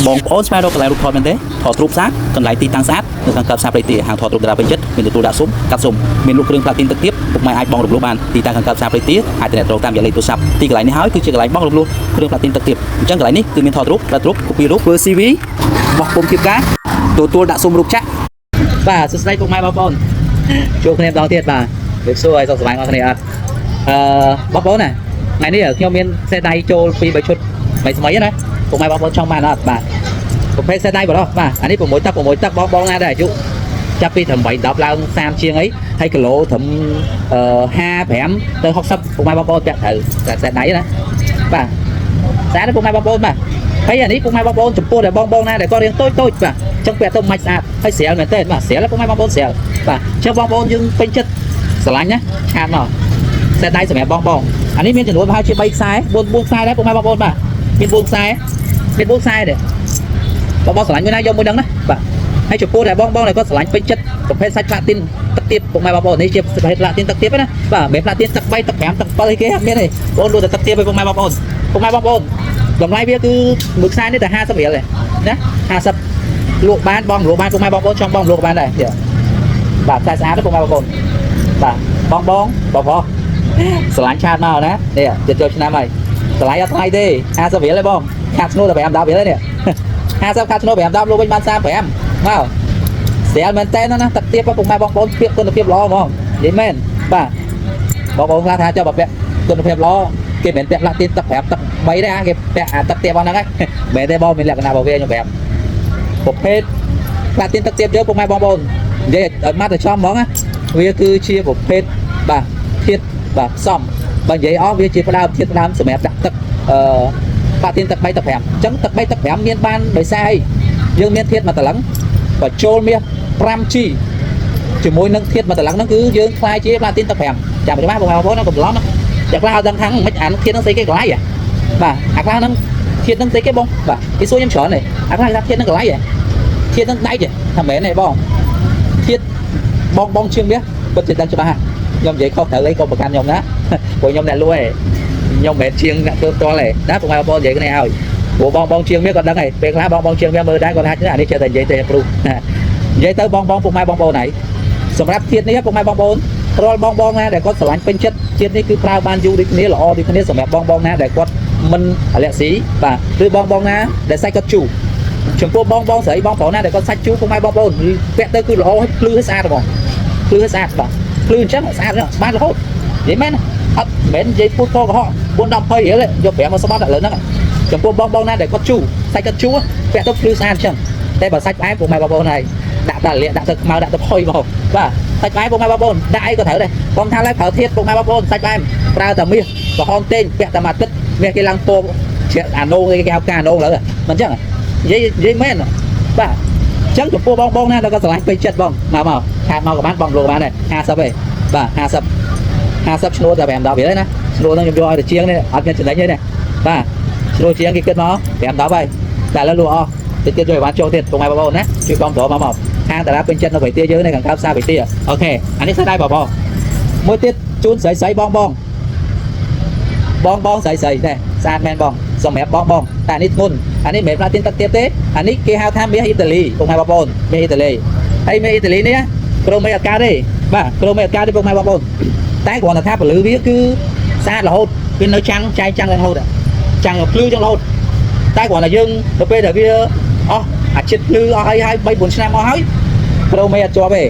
បងប្អូនស្វែងរកកន្លែងរូបថតមែនទេថតរូបស្អាតកន្លែងទីតាំងស្អាតនៅខាងកើតផ្សារព្រៃទាហាងថតរូបតារាពេញចិត្តមានទទួលដាក់ស៊ុមកាត់ស៊ុមមានលក់គ្រឿងផ្លាទីនទឹកទៀបពុកម៉ែអាចបងរំលោះបានទីតាំងខាងកើតផ្សារព្រៃទាអាចទំនាក់ទំនងតាមរយៈលេខទូរស័ព្ទទីកន្លែងនេះហើយគឺជាកន្លែងបងរំលោះគ្រឿងផ្លាទីនទឹកទៀបអញ្ចឹងកន្លែងនេះគឺមានថតរូបផ្លាត់រូបកូពីរូបធ្វើ CV បោះពុំធៀបការទទួលដាក់ស៊ុមរូបចាក់បាទសួស្តីពុកម៉ែបងប្អូនជួបគ្នាម្ដងទៀតបាទជម្រាបសួរឲ្យសុខសប្បាយអស់គ្នាអត់អឺបងប្អូនណាថ្ងៃនេះខ្ញុំមានខ្សែដៃចូលពី3ឈុតថ្មីថ្មីណាពុកម៉ែបងប្អូនចង់បានអត់បាទ ប្រភេទខ្សែដៃបរោះបាទអានេះ6ទឹក6ទឹកបងបងណាដែរអាយុចាប់ពីត្រឹម8 10ឡើង30ជាងអីហើយគីឡូត្រឹមអឺ55ទៅ60ពុកម៉ែបងប្អូនពាក់ត្រូវតែខ្សែដៃណាបាទស្អាតណាស់ពុកម៉ែបងប្អូនបាទហើយអានេះពុកម៉ែបងប្អូនចំពោះដែលបងបងណាដែលគាត់រៀងតូចតូចបាទអញ្ចឹងពាក់ទៅមិនស្អាតហើយស្រាលមែនទេបាទស្រាលពុកម៉ែបងប្អូនស្រាលបាទអញ្ចឹងបងប្អូនយើងពេញចិត្តស្រឡាញ់ណាឆាតមកខ្សែដៃសម្រាប់បងបងអានេះមានចំនួនប្រហែលជា3ខ្សែ4 4ខ្សែដែរពុកម៉ែបងប្អូនបាទមាន4ខ្សែមាន4ខ្សែទេ បងបងស្រឡាញ់មួយណាយកមួយហ្នឹងណាបាទហើយចំពោះដែលបងបងដែលគាត់ស្រឡាញ់ពេញចិត្តប្រភេទសាច់ផ្លាទីនទឹកទៀបពុកម៉ែបងប្អូននេះជាប្រភេទផ្លាទីនទឹកទៀបណាបាទមិនមែនផ្លាទីនទឹក3ទឹក5ទឹក7អីគេអត់មានទេបងលក់តែទឹកទៀបឲ្យពុកម៉ែបងប្អូនពុកម៉ែបងប្អូនតម្លៃវាគឺមួយខ្សែនេះតែ50រៀលទេណា50លក់បានបងលក់បានពុកម៉ែបងប្អូនចង់បងលក់បានដែរបាទខ្សែស្អាតទេពុកម៉ែបងប្អូនបាទបងបងបងប្រុសស្រឡាញ់ឆាតមកណានេះចិត្តចូលឆ្នាំហើយតម្លៃអត់ថ្លៃទេ50រៀលទេបងខាត់ស្នូតែ5 10រៀលទេនេះ 50ខាត់ឆ្នោ5 10លក់វិញបាន35មកស្រាលមែនតើណាទឹកទៀបពុកម៉ែបងប្អូនភាពគុណភាពល្អហ្មងនិយាយមែនបាទបងប្អូនខ្លះថាចុះបើពាក់គុណភាពល្អគេមិនមែនពាក់ផ្លាទីនទឹក5ទឹក3ទេអាគេពាក់អាទឹកទៀបហ្នឹងហ្នឹងមែនទេបងមានលក្ខណៈរបស់វាខ្ញុំប្រាប់ប្រភេទផ្លាទីនទឹកទៀបយើងពុកម៉ែបងប្អូននិយាយឲ្យម៉ាត់ទៅចំហ្មងណាវាគឺជាប្រភេទបាទធាតុបាទផ្សំបើនិយាយអស់វាជាផ្ដើមធាតុផ្ដើមសម្រាប់ដាក់ទឹកអឺ បាក់ទៀនទឹក3ទឹក5អញ្ចឹងទឹក3ទឹក5មានបានដោយសារអីយើងមានធាតុមួយតឡឹងបញ្ចូលមាស 5G ជាមួយនឹងធាតុមួយតឡឹងហ្នឹងគឺយើងខ្លាយជាផ្លាទីនទឹក5ចាំច្បាស់បងប្អូនកំឡំតែខ្លះអត់ដឹងថាមិនអានធាតុហ្នឹងស្អីគេកន្លៃបាទអាខ្លះហ្នឹងធាតុហ្នឹងស្អីគេបងបាទគេសួរខ្ញុំច្រើនទេអាខ្លះគេថាធាតុហ្នឹងកន្លៃធាតុហ្នឹងដែកថាមែនទេបងធាតុបងបងជាងមាសពិតជាដឹងច្បាស់ខ្ញុំនិយាយខុសត្រូវអីក៏ប្រកាន់ខ្ញុំណាព្រោះខ្ញុំអ្នកលក់ឯងខ្ញុំមិនមែនជាងអ្នកធ្វើផ្ទាល់ទេណាពុកម៉ែបងប្អូននិយាយគ្នាឲ្យព្រោះបងបងជាងមាសក៏ដឹងដែរពេលខ្លះបងបងជាងមាសមើលដែរគាត់ថាអានេះចេះតែនិយាយទេព្រុសនិយាយទៅបងបងពុកម៉ែបងប្អូនហើយសម្រាប់ធាតុនេះពុកម៉ែបងប្អូនរាល់បងបងណាដែលគាត់ស្រឡាញ់ពេញចិត្តជាតិនេះគឺប្រើបានយូរដូចគ្នាល្អដូចគ្នាសម្រាប់បងបងណាដែលគាត់មិនអាឡែស៊ីបាទឬបងបងណាដែលសាច់គាត់ជូរចំពោះបងបងស្រីបងប្រុសណាដែលគាត់សាច់ជូរពុកម៉ែបងប្អូនពាក់ទៅគឺល្អហើយភ្លឺហើយស្អាតហ្មងភ្លឺហើយស្អាតបាទភ្លឺអញ្ចឹងស្អាតបានរហូតនិយាយមែនអត់មិននិយាយពូតពកុហក4 10 20រៀលយក5មកស្បត់ឥឡូវហ្នឹងចំពោះបងបងណាដែលគាត់ជូរសាច់គាត់ជូរពាក់ទៅភ្លឺស្អាតអញ្ចឹងតែបើសាច់ផ្អែមពុកម៉ែបងប្អូនហើយដាក់តែលាកដាក់ទៅខ្មៅដាក់ទៅផុយមកបាទសាច់ផ្អែមពុកម៉ែបងប្អូនដាក់អីក៏ត្រូវដែរកុំថាឡើយប្រើធាតពុកម៉ែបងប្អូនសាច់ផ្អែមប្រើតែមាសក្រហមទេងពាក់តែមួយទឹកមាសគេឡើងពណ៌ជាអាណូគេហៅកាអាណូឥឡូវមិនអញ្ចឹងនិយាយនិយាយមែនបាទអញ្ចឹងចំពោះបងបងណាដែលគាត់ស្រឡាញ់ពេញចិត្តបងមកមកខាតមកក៏បានបងលោកក៏បានដែរ50ទេបាទ50 50ឈ្នួលតែ5 10រៀលទេណាឈ្នួលហ្នឹងខ្ញុំយកឲ្យទៅជាងនេះអត់មានចំណេញទេណាបាទឈ្នួលជាងគេគិតមក5 10ហើយតែឥឡូវលក់អស់តិចទៀតយកឲ្យបានចូលទៀតពុកម៉ែបងប្អូនណាជួយបងប្រុសមកមកហាងតារាពេញចិត្តនៅប្រទេសយើងនេះខាងកើតផ្សារប្រទេស OK អានេះស្ដាយបងប្អូនមួយទៀតជូនស្រីស្រីបងបងបងបងស្រីស្រីនេះស្អាតមែនបងសម្រាប់បងបងតែអានេះធ្ងន់អានេះមិនមែនផ្លាទីនទឹកទៀតទេអានេះគេហៅថាមាសអ៊ីតាលីពុកម៉ែបងប្អូនមាសអ៊ីតាលីហើយមាសអ៊ីតាលីនេះក្រុមមេអត់កើតទេបាទក្រុមមេអត់កើតទេពុកម៉ែបងប្អូន តែគ្រាន់តែថាពលឺវាគឺស្អាតរហូតវានៅចាំងចែងចាំងរហូតចាំងភ្លឺចឹងរហូតតែគ្រាន់តែយើងទៅពេលដែលវាអស់អាជាតិភ្លឺអស់អីហើយ3 4ឆ្នាំអស់ហើយប្រូមេអត់ជាប់ទេ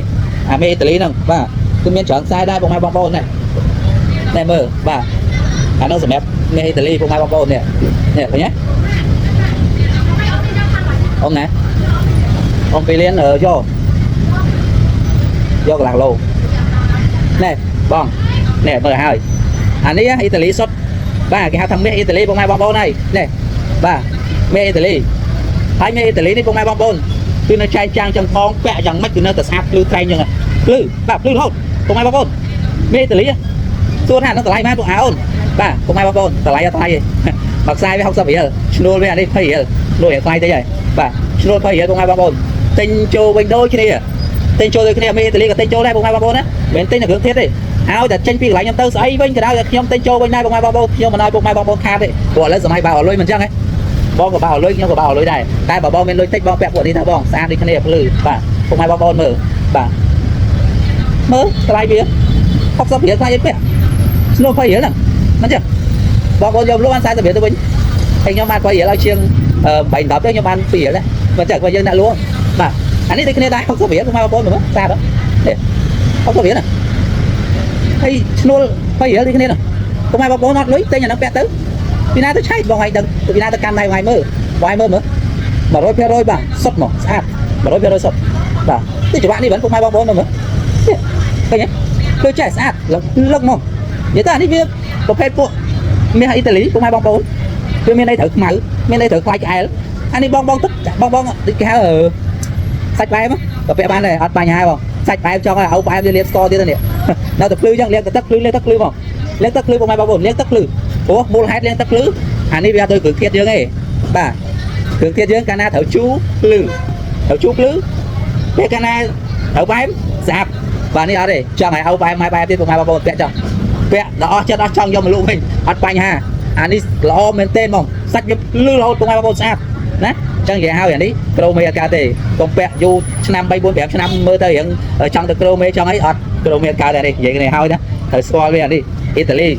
អាមេអ៊ីតាលីហ្នឹងបាទគឺមានច្រើនខ្សែដែរបងម៉ែបងប្អូននេះនេះមើលបាទអានោះសម្រាប់មេអ៊ីតាលីបងម៉ែបងប្អូននេះនេះឃើញទេអ៊ំណាអ៊ំពីលៀនយកយកកន្លះឡូនេះបងនេះមើលហើយអានេះអ៊ីតាលីសុទ្ធបាទគេហៅថាមាសអ៊ីតាលីបងម៉ែបងប្អូនហើយនេះបាទមាសអ៊ីតាលីហើយមាសអ៊ីតាលីនេះបងម៉ែបងប្អូនគឺនៅចែងចាំងចឹងផងពាក់យ៉ាងម៉េចគឺនៅតែស្អាតភ្លឺត្រែងចឹងភ្លឺបាទភ្លឺរហូតបងម៉ែបងប្អូនមាសអ៊ីតាលីសួរថានឹងតម្លៃម៉ែពួកអូនបាទបងម៉ែបងប្អូនតម្លៃអត់ថ្លៃទេមួយខ្សែវា60រៀលឈ្នួលវាអានេះ20រៀលឈ្នួលរៀងថ្លៃតិចហើយបាទឈ្នួល20រៀលបងម៉ែបងប្អូនទិញចូលវិញដូចគ្នាទិញចូលដូចគ្នាមាសអ៊ីតាលីក៏ទិញចូលដែរបងម៉ែបងប្អូនណាមិនមែនទិញតែគ្រឿងធាតុទេ ឲ្យតែចេញពីកន្លែងខ្ញុំទៅស្អីវិញក៏ដោយតែខ្ញុំទិញចូលវិញដែរពុកម៉ែបងប្អូនខ្ញុំមិនឲ្យពុកម៉ែបងប្អូនខាតទេព្រោះឥឡូវសម័យបើអត់លុយមិនអញ្ចឹងហ៎ បងក៏បោលុយខ្ញុំក៏បោលុយដែរតែបើបងមានលុយតិចបងពាក់ពួកនេះថាបងស្អាតដូចគ្នាភ្លឺបាទពុកម៉ែបងប្អូនមើលបាទមើលថ្លៃវា60រៀលថ្លៃអីពាក់ស្នូ20រៀលហ្នឹងមិនចឹងបងប្អូនយកលក់បាន40រៀលទៅវិញហើយខ្ញុំបាន20រៀលឲ្យជាង3 10ទៅខ្ញុំបាន2រៀលដែរមិនចឹងបើយើងដាក់លក់បាទអានេះដូចគ្នាដែរ60រៀលពុកម៉ែបងប្អូនមើលស្អាតនេះ60រៀលណាហើយឈ្នួល20រៀលដូចគ្នាណាពុកម៉ែបងប្អូនអត់លុយទិញអាហ្នឹងពាក់ទៅពីណាទៅឆែកបងឯងដឹងពីណាទៅកាន់ដៃបងឯងមើលបងឯងមើលមើល100%បាទសុទ្ធមកស្អាត100%សុទ្ធបាទនេះច្បាក់នេះបងពុកម៉ែបងប្អូនមើលមើលនេះឃើញទេឃើញចេះស្អាតលឹកលឹកមកនិយាយទៅអានេះវាប្រភេទពួកមាសអ៊ីតាលីពុកម៉ែបងប្អូនវាមានន័យត្រូវខ្មៅមានន័យត្រូវខ្លាចក្អែលអានេះបងបងទឹកបងបងដូចគេហៅសាច់ផ្អែមក៏ពាក់បានដែរអត់បញ្ហាបងសាច់ផ្អែមចង់ឲ្យឲ្យផ្អែមវាលាបស្ករទៀតនេះនៅតែភ្លឺចឹងលាងទឹកភ្លឺលាងទឹកភ្លឺមកលាងទឹកភ្លឺពុកម៉ែបងប្អូនលាងទឹកភ្លឺព្រោះមូលហេតុលាងទឹកភ្លឺអានេះវាអត់ដូចគ្រឿងធាតុយើងទេបាទគ្រឿងធាតុយើងកាលណាត្រូវជូរភ្លឺត្រូវជូរភ្លឺពេលកាលណាត្រូវផ្អែមស្អាតបាទនេះអត់ទេចង់ឲ្យឲ្យផ្អែមឲ្យផ្អែមទៀតពុកម៉ែបងប្អូនពាក់ចង់ពាក់ដល់អស់ចិត្តអស់ចង់យកមកលក់វិញអត់បញ្ហាអានេះល្អមែនទែនហ្មងសាច់វាភ្លឺរហូតពុកម៉ែបងប្អូនស្អាតណាចឹងនិយាយហើយអានេះក្រូមេអត់កើតទេកុំពាក់យូរឆ្នាំ3 4 5ឆ្នាំមើលទៅរៀងចង់ទៅក្រូមេចង់អីអត់ក្រូមេអត់កើតទេនេះនិយាយគ្នាហើយណាត្រូវស្គាល់វាអានេះអ៊ីតាលី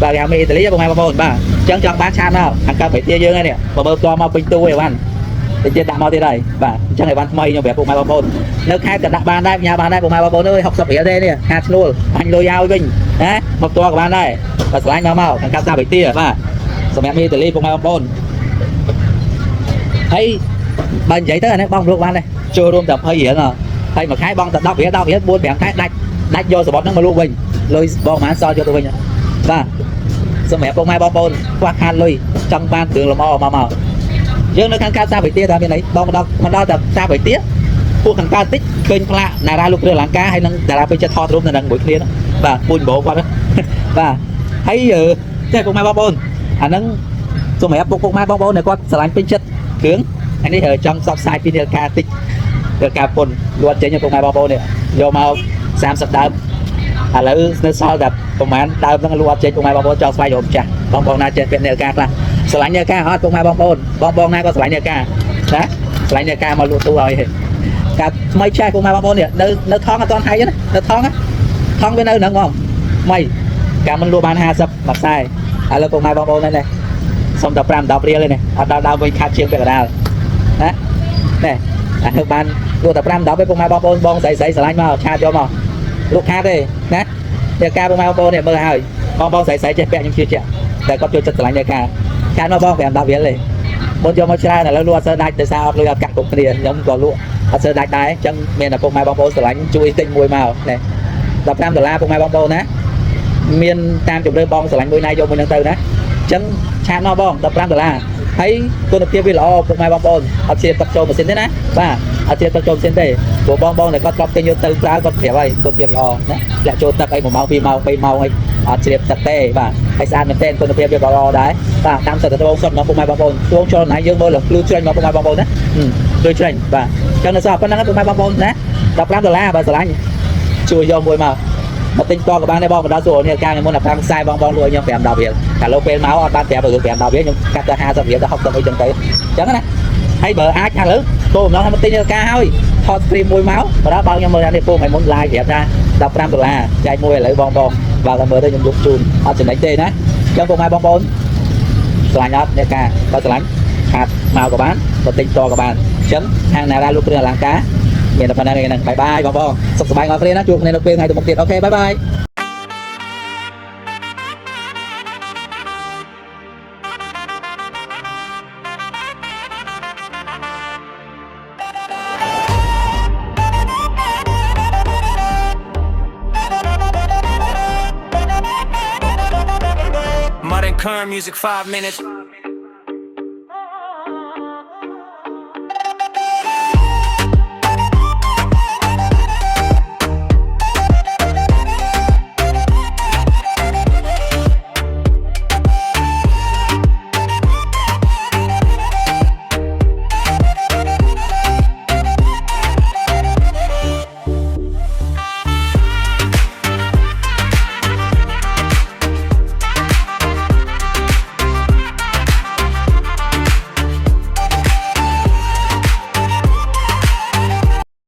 បាទគេហៅមេអ៊ីតាលីបងប្អូនបាទចឹងចង់បានឆាតមកខាងកើតប្រទេសយើងហ្នឹងនេះបើមើលផ្ទាល់មកពេញទូឯវ៉ាន់តិចទៀតដាក់មកទៀតហើយបាទអញ្ចឹងឯវ៉ាន់ថ្មីខ្ញុំប្រាប់ពុកម៉ែបងប្អូននៅខេត្តក៏ដាក់បានដែរផ្ញើបានដែរពុកម៉ែបងប្អូនអើយ60រៀលទេនេះខាតឈ្នួលបាញ់លុយឲ្យវិញណាមកផ្ទាល់ក៏បានដែរបើស្រឡាញ់មកមកខាងកើតសាបៃទាបាទសម្រាប់មេអ៊ីតាលីពុកម៉ែបងប្អូនហើយបើនិយាយទៅអានេះបងលក់បានដែរចូលរួមតែ20រៀលហើយមួយខែបងតែ10រៀល10រៀល4 5ខែដាច់ដាច់យកសបុតហ្នឹងមកលក់វិញលុយបងប្រហែលសល់យកទៅវិញបាទសម្រាប់ពុកម៉ែបងប្អូនខ្វះខាតលុយចង់បានគ្រឿងលម្អមកមកយើងនៅខាងកើតសាបៃទាថាមានអីបងមកដល់មកដល់តែសាបៃទាពួកខាងកើតតិចឃើញផ្លាកតារាលោកគ្រឿងអលង្ការហើយនឹងតារាពេញចិត្តថតរូបនៅនឹងមួយគ្នាបាទពូជបោគាត់បាទហើយចេះពុកម៉ែបងប្អូនអាហ្នឹងសម្រាប់ពុកពុកម៉ែបងប្អូនដែលគាត់ស្រឡាញ់ពេញចិត្តគ្រឿងអានេះចង់ផ្សព្វផ្សាយពីនាឡិកាតិចនាឡិកាពុនលួចចេញពុកម៉ែបងប្អូននេះយកមក30ដើមឥឡូវនៅសល់តែប្រហែលដើមហ្នឹងលួចចេញពុកម៉ែបងប្អូនចង់ស្វែងរកម្ចាស់បងប្អូនណាចេះពាក់នាឡិកាខ្លះស្រឡាញ់នាឡិកាអត់ពុកម៉ែបងប្អូនបងបងណាក៏ស្រឡាញ់នាឡិកាណាស្រឡាញ់នាឡិកាមកលក់ទូឲ្យកាថ្មីចេះពុកម៉ែបងប្អូននេះនៅនៅថងអត់ទាន់ហៃណានៅថងថងវានៅហ្នឹងហ្មងថ្មីកាលមិនលក់បាន50មួយខ្សែឥឡូវពុកម៉ែបងប្អូននេះសុំតែ5 10រៀលទេនេះអត់ដល់ដើមវិញខាត់ជាងពាក់កណ្ដាលណានេះអាធ្វើបានលក់តែ5 10ទេពុកម៉ែបងប្អូនបងស្រីស្រីស្រឡាញ់មកឆាតយកមកលក់ខាតទេណានាឡិកាពុកម៉ែបងប្អូននេះមើលហើយបងបងស្រីស្រីចេះពាក់ខ្ញុំជឿជាក់តែគាត់ចូលចិត្តស្រឡាញ់នាឡិកាឆាតមកបង5 10រៀលទេមុនយកមកច្រើនឥឡូវលក់អត់សូវដាច់ដោយសារអត់លុយអត់កាក់គ្រប់គ្នាខ្ញុំក៏លក់អត់សូវដាច់ដែរអញ្ចឹងមានតែពុកម៉ែបងប្អូនស្រឡាញ់ជួយទិញមួយមកនេះ15ដុល្លារពុកម៉ែបងប្អូនណាមានតាមជំរឿបងស្រឡាញ់មួយណាយកមួយនឹងទៅណាអញ្ចឹងឆាតមកបង15ដុល្លារហើយគុណភាពវាល្អពុកម៉ែបងប្អូនអត់ជាទឹកចូលម៉ាស៊ីនទេណាបាទអត់ជាទឹកចូលម៉ាស៊ីនទេព្រោះបងបងដែលគាត់ធ្លាប់ទិញយកទៅប្រើគាត់ប្រាប់ហើយគុណភាពល្អណាលាក់ចូលទឹកអី1ម៉ោង2ម៉ោង3ម៉ោងអីអត់ជ្រាបទឹកទេបាទហើយស្អាតមែនទែនគុណភាពវាក៏ល្អដែរបាទតាមសិទ្ធិត្បូងសុទ្ធមកពុកម៉ែបងប្អូនត្បូងចូលណៃយើងមើលភ្លឺជ្រេញមកពុកម៉ែបងប្អូនណាភ្លឺជ្រេញបាទអញ្ចឹងនៅសល់ប៉ុណ្្នឹងពុកម៉ែបងប្អូនណា15ដុល្លារបើស្រឡាញ់ជួយយកមួយមកមកទិញតក៏បានដែរបងមកដល់សួរនេះការមុន15ខ្សែបងបងលក់ឲ្យខ្ញុំ5 10រៀលតែលោកពេលមកអត់បានប្រាប់រឿង5 10រៀលខ្ញុំកាត់ទៅ50រៀលទៅ60អីចឹងទៅអញ្ចឹងណាហើយបើអាចថាលើគោលបំណងថាមកទិញការហើយថត screen មួយមកបើដល់បើខ្ញុំមើលថានេះពូថ្ងៃមុន live ប្រាប់ថា15ដុល្លារចែកមួយឥឡូវបងបងបើតែមើលទៅខ្ញុំលុបជូនអត់ចំណេញទេណាអញ្ចឹងពុកម៉ែបងប្អូនស្រឡាញ់អត់អ្នកការបើស្រឡាញ់ឆាតមកក៏បានបើទិញតក៏បានអញ្ចឹងខាងណារ៉ាលក់គ្រឿងអលង្ការមានតែប៉ុណ្្នឹងឯងហ្នឹង bye bye បងបងសុខសប្បាយអរគ្នាណាជួបគ្នានៅពេលថ្ងៃទៅមុខទៀត OK bye bye. Mud and Kern music 5 minutes.